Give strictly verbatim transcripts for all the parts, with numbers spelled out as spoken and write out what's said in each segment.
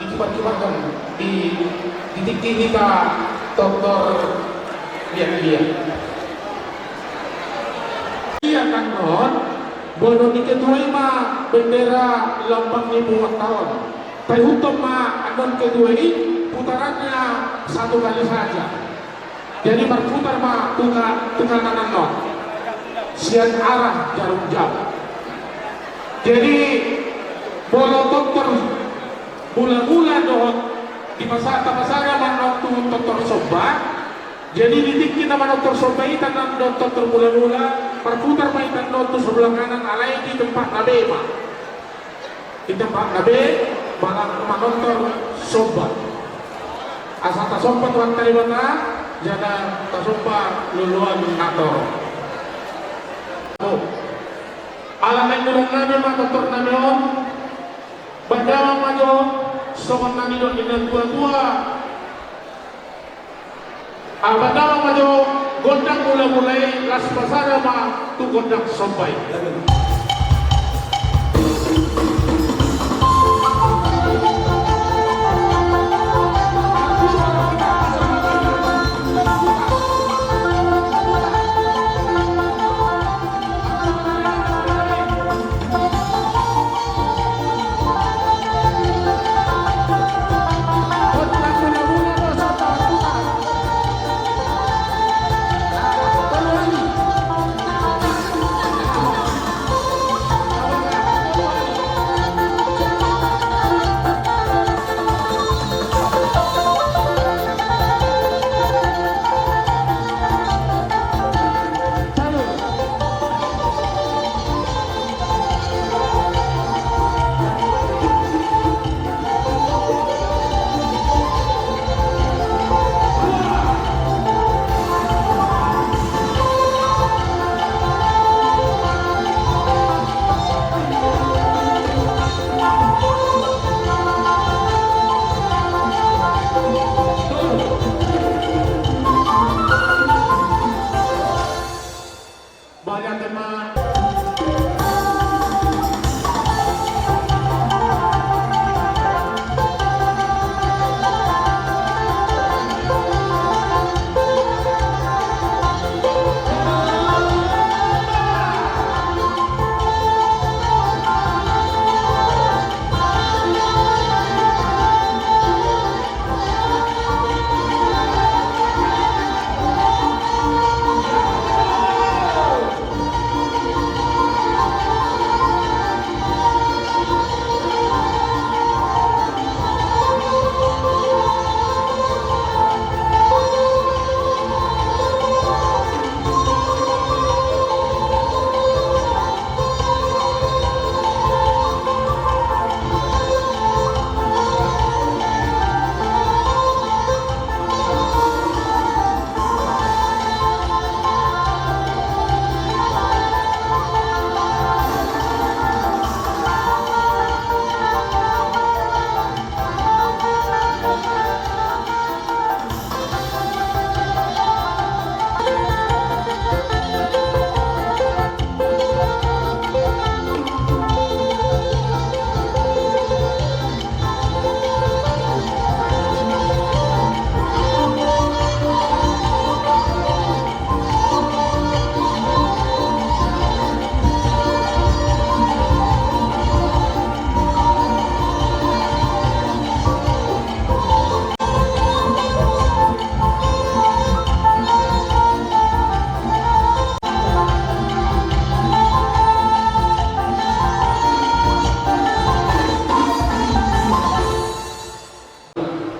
Kibar-kibarhon di, di tingki hita dokter liat-liat. Ia kan non, bodo ni ketua i ma bendera lambang ni buat taon. Paihuthon ma annon ketua i, putarannya satu kali saja. Jadi marputar ma tu ka-, tu kanan annon. Sian arah jarum jam. Jadi molo dokter mula-mula dohot di masa, tapasahat ma annon tu dokter Somba. Jadi di tingki na ma dokter Somba i, tangan dohot dokter mula-mula, marputar ma i tangan tu sebelah kanan, alai di tempat na be ma. Di tempat na be, manang ma dokter Somba. Asa tasomba Tuhanta Debata, jala tasomba loloan na torop. Ala naeng godang nami ma dokter nami on, bahen damang ma jo songon na nidok ni na tua-tua. Bahen damang ma jo gondang mula-mula i, laos pasahat ma tu gondang Somba i.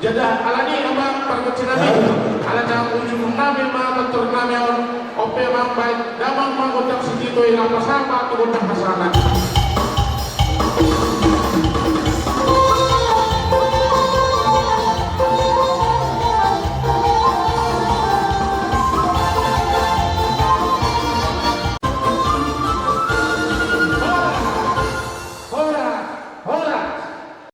Jala alani i amang pargonsi nami, ala na ujung nami ma tontor nami on, on pe amang bahen damang ma gondang sitito i, laho pasahat ma tu gondang pasahat.